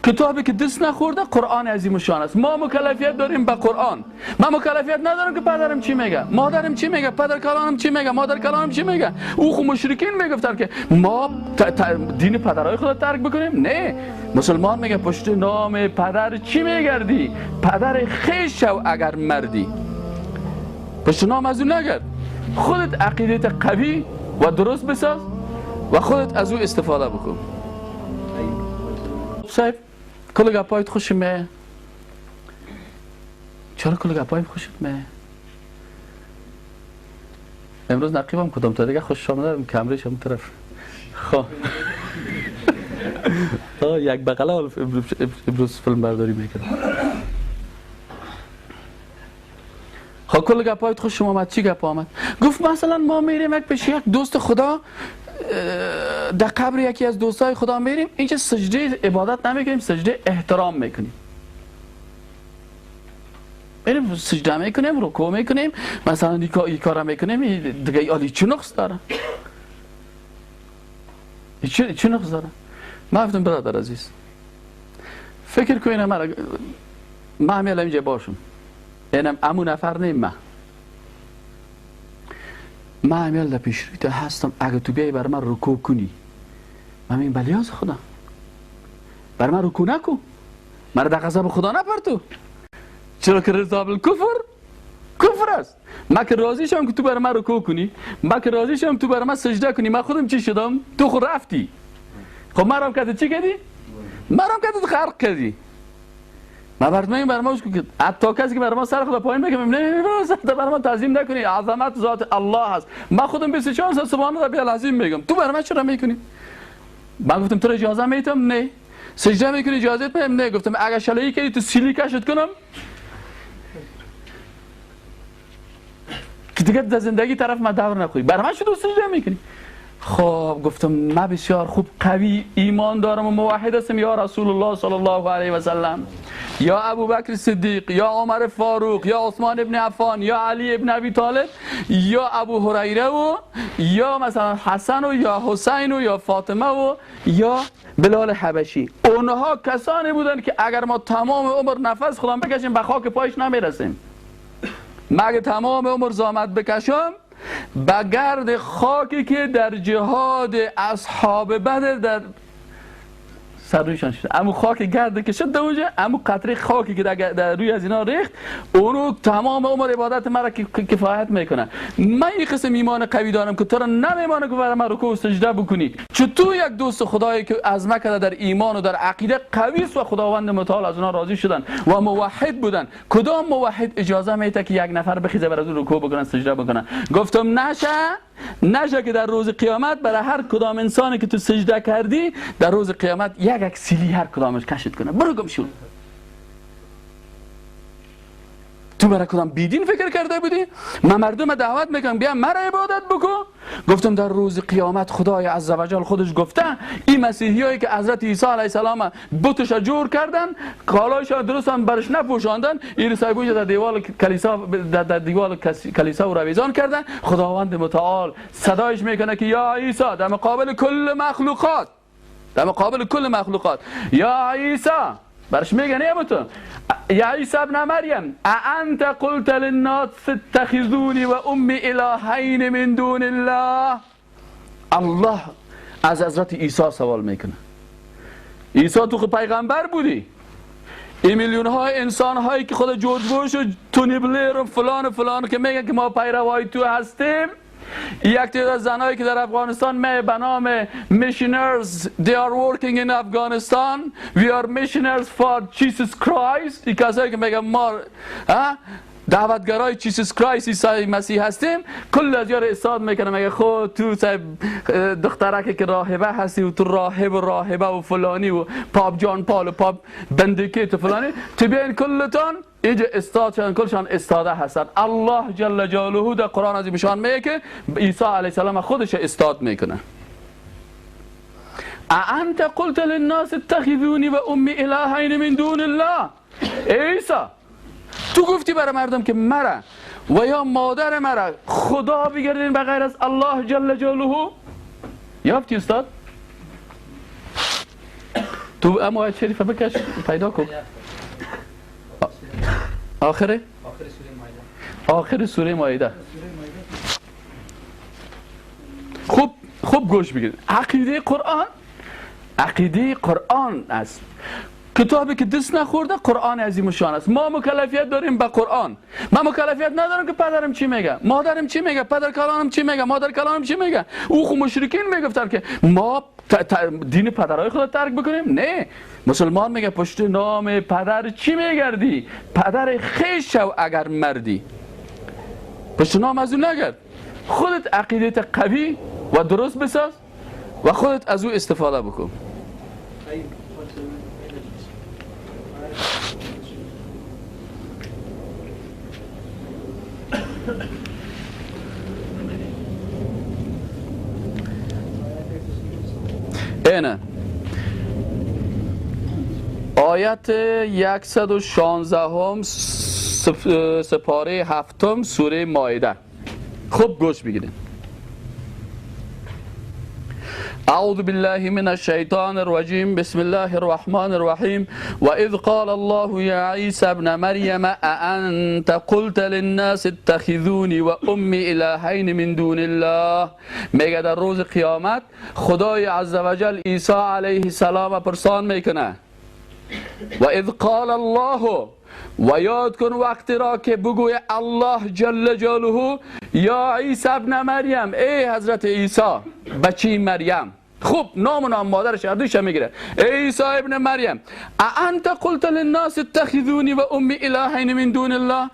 کتابی که دست نخورده قرآن عظیم شان است. ما مکلفیت داریم به قرآن. من مکلفیت ندارم که پدرم چی میگه، مادرم چی میگه، پدر کلانم چی میگه، مادر کلانم چی میگه. او خو مشرکین میگفتن که ما دین پدرای خود ترک بکنیم. نه، مسلمان میگه پشت نام پدر چی میگردی؟ پدر خیش شو اگر مردی. پشت نام از او نگرد، خودت عقیدت قوی و درست بساز و خودت از او استفاده بکن. صاحب کل گپایت خوش میه. چرا کل گپایم خوشت میه؟ امروز نقیبم کدام تا دیگه خوش آمده کمریش هم طرف. خب یک بغله امروز فیلم برداری میکنم. خب کل گپایت خوش آمد. چی گپ آمد؟ گفت مثلا ما میریم یک پیش یک دوست خدا، در قبر یکی از دوستای خدا میریم، اینجا سجده عبادت نمیکنیم، سجده احترام میکنیم. میریم سجده میکنیم، رکوع میکنیم، مثلا این کارا میکنیم. دیگه عالی چه نقص داره؟ چه نقص داره؟ من گفتم برادر عزیز، فکر کنین من همین اینجا باشم، اینم امو نفر نیم، من همیال در پیش روی تو هستم، اگه تو بیای بر من رکوع کنی، من میگم بلیاز خدا بر من رکوع نکن، مرا در غضب خدا نپر تو، چرا که رضا بالکفر کفر است. من که راضی شم که تو بر من رکوع کنی، من که راضی شم تو بر من سجده کنی، من خودم چی شدم؟ تو خود رفتی. خب مرام که چی کردی؟ مرام که غرق کردی. من برات میگم بر ما که حتی کسی که بر ما سر خدا پایین بگم نه نه بر ما تعظیم نکنی، عظمت ذات الله هست. من خودم 24 ساعت سبحان ربی العظیم میگم، تو بر من چرا میکنی؟ من گفتم تو اجازه میتم؟ نه. سجده میکنی اجازه میدم؟ نه. گفتم اگه شلایی کردی تو سیلی کشت کنم که دیگه در زندگی طرف من دور نخوری. بر من چطور سجده میکنی؟ خب گفتم من بسیار خوب قوی ایمان دارم و موحد هستم. یا رسول الله صلی الله علیه و سلم، یا ابوبکر صدیق، یا عمر فاروق، یا عثمان ابن عفان، یا علی ابن ابی طالب، یا ابو هریره و یا مثلا حسن و یا حسین و یا فاطمه و یا بلال حبشی. اونها کسانی بودند که اگر ما تمام عمر نفس خودم بکشیم به خاک پایش نمیرسیم. مگه تمام عمر زحمت بکشم به گرد خاکی که در جهاد اصحاب بدر در سر رویشان شد، امو خاک گرد که شد اونجا، امو قطره خاکی که در روی از اینا ریخت، اونو تمام عمر عبادت مرا کفایت میکنه. من یک قسم ایمان قوی دارم که تو را نمیمانه که برای من رکوع و سجده بکنی، چون تو یک دوست خدایی که از مکه در ایمان و در عقیده قوی است و خداوند متعال از اونا راضی شدن و موحد بودن. کدام موحد اجازه میده که یک نفر بخیزه بر از او رکوع بکنه سجده بکنه؟ گفتم نشه که در روز قیامت برای هر کدام انسانی که تو سجده کردی در روز قیامت یک سیلی هر کدامش کشت کنه. برو گم شو. تو برای کدام بیدین فکر کرده بودی؟ من مردم دعوت میکنم بیا مرا عبادت بکن. گفتم در روز قیامت خدای عزوجل خودش گفته این مسیحیایی که حضرت عیسی علیه السلام بتش جور کردن، کالایش درست هم برش نپوشاندن، این سایبوش در دیوال کلیسا در دیوال کلیسا و رویزان کردن، خداوند متعال صدایش میکنه که یا عیسی در مقابل کل مخلوقات، در مقابل کل مخلوقات، یا عیسی برش میگه نه تو یا عیسی ابن مریم انت قلت للناس اتخذونی و امی الهین من دون الله. الله از حضرت عیسی سوال میکنه. عیسی تو پیغمبر بودی، این میلیون های انسان هایی که خود جورج بوش و تونی بلیر و فلان و فلان که میگن که ما پیروای تو هستیم، یک تعداد زنایی که در افغانستان می به نام missionaries they are working in Afghanistan we are missionaries for Jesus Christ، این کسایی که میگن ما دعوتگرای Jesus Christ عیسی مسیح هستیم، کل از یار استاد میکنه میگه خود تو دخترک که راهبه هستی و تو راهب و راهبه و فلانی و پاپ جان پال و پاپ بندکیت و فلانی، تو بیاین کلتان اینجا استاد شدن، کلشان استاده هستن. الله جل جلاله در قرآن از بشان میگه که عیسی علیه السلام خودش استاد میکنه. انت قلت للناس اتخذونی و امی الهین من دون الله. عیسی تو گفتی برای مردم که مرا و یا مادر مرا خدا بگردین به غیر از الله جل جلاله. یافتی استاد؟ تو اما آیت شریفه بکش پیدا کن. آخر آخر سوره مائده. خوب خوب گوش بگیرید. عقیده قرآن، عقیده قرآن است. کتابی که دست نخورده قرآن عظیم شان است. ما مکلفیت داریم به قرآن. من مکلفیت ندارم که پدرم چی میگه، مادرم چی میگه، پدر کلانم چی میگه، مادر کلانم چی میگه. او خو مشرکین میگفتن که ما دین پدرای خود ترک بکنیم. نه، مسلمان میگه پشت نام پدر چی میگردی؟ پدر خویش شو اگر مردی. پشت نام از او نگرد. خودت عقیدت قوی و درست بساز و خودت از او استفاده بکن. اینه آیت 116 سپاره 7 سوره مائده. خوب گوش بگیرید. أعوذ بالله من الشيطان الرجيم بسم الله الرحمن الرحيم وإذ قال الله يا عيسى ابن مريم أأنت قلت للناس اتخذوني وأمي إلهين من دون الله. میگه در روز قیامت خدای عزوجل عیسی علیه السلام پرسان میکنه. و اذ قال الله، و یاد کن وقتی را که بگوی الله جل جلاله یا عیسی ابن مریم، ای حضرت عیسی بچه مریم. خوب نام و نام مادرش هر دویش میگیره. ای عیسی ابن مریم انت قلت للناس اتخذونی و امی الهین من دون الله،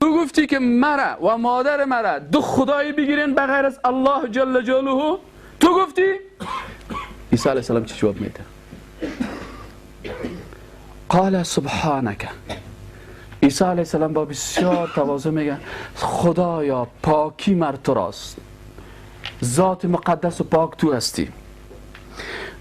تو گفتی که مرا و مادر مرا دو خدای بگیرین بغیر از الله جل جلاله، تو گفتی؟ عیسی علیه السلام چی جواب میده؟ قال سبحانك. عیسی علیه السلام با بسیار تواضع میگه خدایا پاکی مر تو راست، ذات مقدس و پاک تو هستی.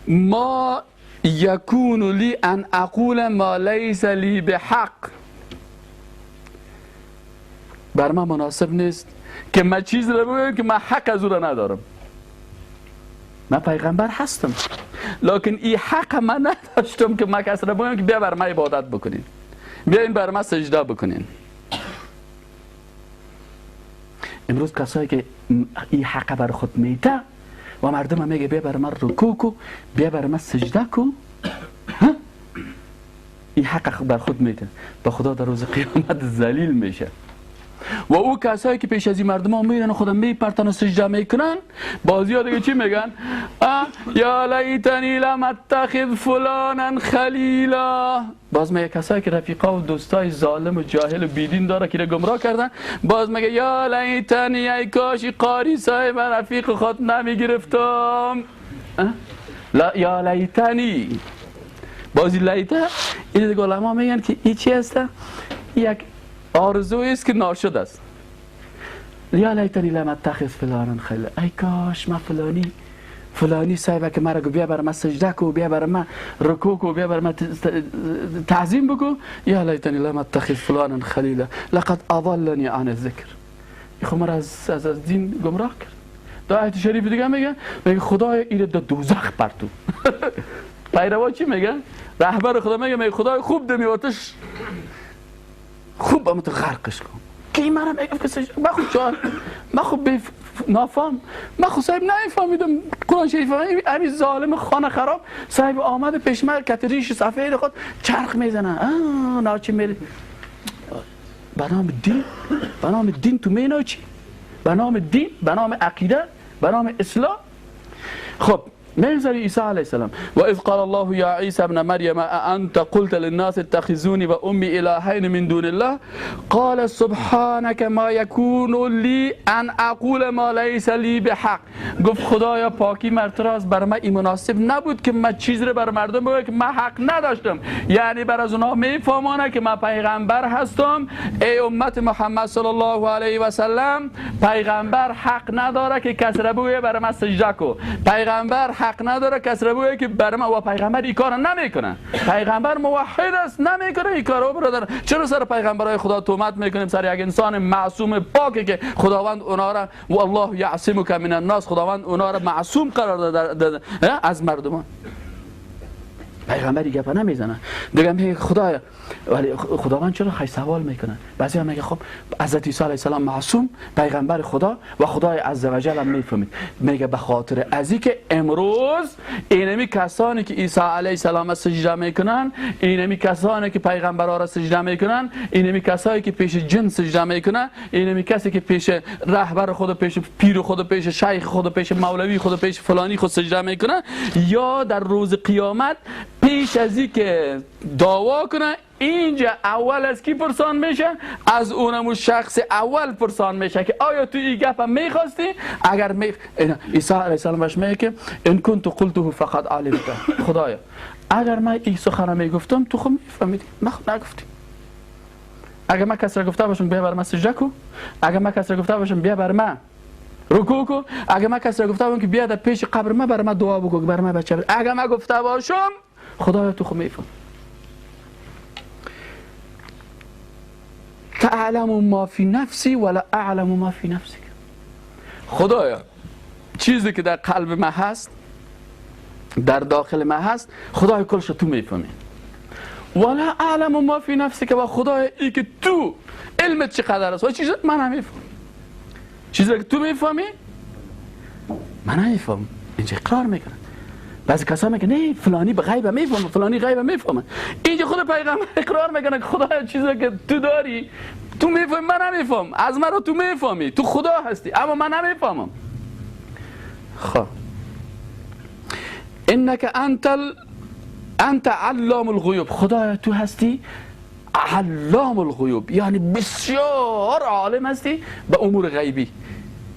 ما یکون لی ان اقول ما لیس لی بحق، بر من مناسب نیست که من چیز را بگویم که من حق از او را ندارم. من پیغمبر هستم لکن این حق من نداشتم که من کس را بگویم که بیا بر من عبادت بکنین، بیاین بر من سجده بکنین. امروز کسایی که این حق بر خود میده و مردم میگه بیا بر من رکوع کو، بیا بر من سجده کو، این حق بر خود میده، با خدا در روز قیامت ذلیل میشه. و او کسایی که پیش از این مردم ها میرن و خودم میپرتن و سجده میکنن، بازی ها دیگه چی میگن؟ یا لیتنی لم اتخذ فلانا خلیلا. باز میگه کسایی که رفیقا و دوستای ظالم و جاهل و بیدین داره که گمراه کردن، باز میگه یا لیتنی، ای کاش قاری صاحب رفیق خود نمیگرفتم. یا لیتنی. بازی لیته این دیگه علما میگن که این چی هسته؟ یک آرزویی است که ناشد است. یا لیتنی لم اتخذ فلانا خلیلا، ای کاش من فلانی فلانی صاحب که مرا گفت بیا بر من سجده کو، بیا بر من رکوع کو، بیا بر من تعظیم بکو، یا لیتنی لم اتخذ فلانا خلیلا لقد اضلنی عن الذکر، خب مرا از دین گمراه کرد. در آیت شریف دیگه میگه، میگه خدای ایره در دوزخ پرتو. پیروا چی میگه؟ رهبر خدا میگه، میگه خدای خوب دمی آتش خوب اما تو غرقش کن. کی مرا میگفت که سجده، من خود جان، من خود نافهم، من خود صاحب نفهمیدم قرآن شریف. همین ظالم خانه خراب صاحب آمد پیش من کت ریش سفید خود چرخ میزنه، ناچی میری به نام دین، به نام دین تو میناچی، به نام دین، به نام عقیده، به نام اسلام. خب میگذاری عیسی علیه السلام و اذ قال الله یا عیسی ابن مریم انت قلت للناس اتخذونی و امی الهین من دون الله قال سبحانك ما یکون لی ان اقول ما لیس لی بحق. گفت خدایا پاکی مر تو راست، بر من این مناسب نبود که من چیز رو بر مردم بگم که من حق نداشتم. یعنی بر از اونها میفهمانه که من پیغمبر هستم. ای امت محمد صلی الله علیه و سلم، پیغمبر حق نداره که کس را بگه بر من سجده کو، پیغمبر حق نداره کس را بگه که بر من، و پیغمبر این کارو نمیکنه. پیغمبر موحد است، نمیکنه این کارو. برادر چرا سر پیغمبرای خدا تهمت میکنیم؟ سر یک انسان معصوم پاکی که خداوند اونا را و الله یعصمک من الناس، خداوند اونا را معصوم قرار داده از مردمان. پیغمبری گپ نمیزنه دیگه. میگه خدایا، ولی خداوند چرا خیلی سوال میکنه؟ بعضی هم میگه خب حضرت عیسی علیه السلام معصوم پیغمبر خدا و خدای عزوجل هم میفهمید. میگه به خاطر از اینکه امروز اینمی کسانی که عیسی علیه السلام سجده میکنن، اینمی کسانی که پیغمبرها را سجده میکنن، اینمی کسایی که پیش جن سجده میکنن، اینمی کسی که پیش رهبر خود، پیش پیر خود، پیش شیخ خود، پیش مولوی خود، پیش فلانی خود سجده میکنن، یا در روز قیامت پیش از اینکه دعوا کنه اینجا اول از کی پرسان میشه؟ از اونمو شخص اول پرسان میشه که آیا تو این گپ میخواستی؟ اگر عیسی علیه السلام بهش میگه که ان کنت قلته فقد علمت. خدایا اگر من این سخن میگفتم تو خود میفهمیدی، من خود نگفتی. اگر من کسی را گفته باشم بیا بر من سجده کو، اگر من کسی را گفته باشم بیا بر من رکوع کو، اگر من کسی را گفته باشم که بیا در پیش قبر من بر من دعا بکن بر من بچه، اگر من گفته باشم خدایا تو خود میفهمی. تعلم ما فی نفسی ولا اعلم ما فی نفسک. خدایا چیزی که در قلب من هست، در داخل من هست، خدای کلش تو میفهمی. ولا اعلم ما فی نفسک، و خدای ای که تو علمت چقدر است و چیزی من نمیفهمم، چیزی که تو میفهمی من نمیفهمم. اینجا اقرار میکنه. بعضی کسا میگن نه فلانی به غیب میفهمه، فلانی غیب میفهمه. اینجا خود پیغمبر اقرار میکنه که خدایا چیزی که تو داری تو میفهمی، من نمیفهم، از من رو تو میفهمی، تو خدا هستی اما من نمیفهمم. خب انک انت علام الغیوب. خدایا تو هستی علام الغیوب، یعنی بسیار عالم هستی به امور غیبی.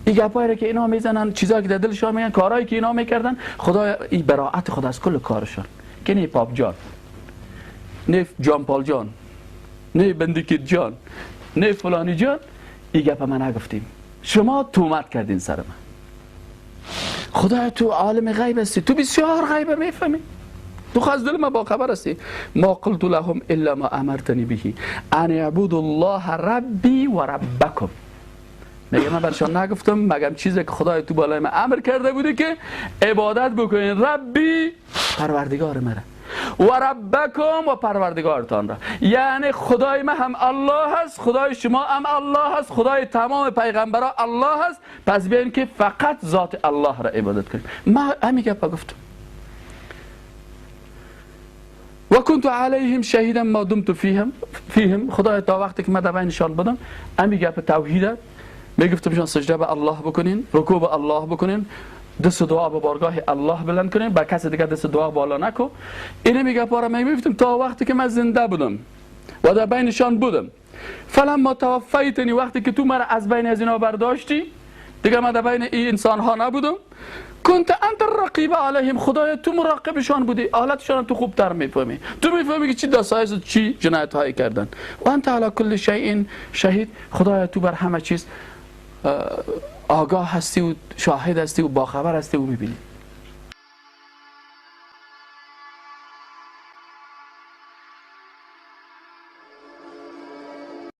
این گپایی که اینا میزنن، چیزایی که در دلشان میگن، کارهایی که اینا میکردن، خدا این براعت خدا از کل کارشان که نه پاپ جان، نه جان پال جان، نه بندیکیت جان، نه فلانی جان، این گپ من نگفتیم، شما تهمت کردین سر من. خدای تو عالم غیب هستی، تو بسیار غیب میفهمی، تو از دل ما با خبر هستی. ما قلت لهم الا ما امرتنی به ان اعبدوا الله ربی و ربکم. میگه من برشان نگفتم مگم چیزی که خدای تو بالای من امر کرده بوده که عبادت بکنین، ربی پروردگار مرا و ربکم و پروردگارتان را. یعنی خدای من هم الله هست، خدای شما هم الله هست، خدای تمام پیغمبران الله هست. پس بیاین که فقط ذات الله را عبادت کنیم. من همین گپ گفتم. و کنت علیهم شهیدا ما دمت فیهم. خدای تا وقتی که من در بینشان بودم همین گپ توحید میگفتم، شما سجده به الله بکنین، رکوع به الله بکنین، دست دعا به بارگاه الله بلند کنین، با کس دیگه دست دعا بالا نکو. اینو میگه پارا میگفتم تا وقتی که من زنده بودم و در بینشان بودم. فلما توفیتنی، وقتی که تو مرا از بین از اینا برداشتی، دیگه من در بین این انسان ها نبودم. کنت انت الرقیب علیهم، خدایا تو مراقبشان بودی، حالتشان تو خوبتر میفهمی، تو میفهمی که چی دستایز و چی جنایت هایی کردن. و انت علی کل شیء شهید، خدایا تو بر همه چیز آگاه هستی و شاهد هستی و باخبر هستی و میبینی.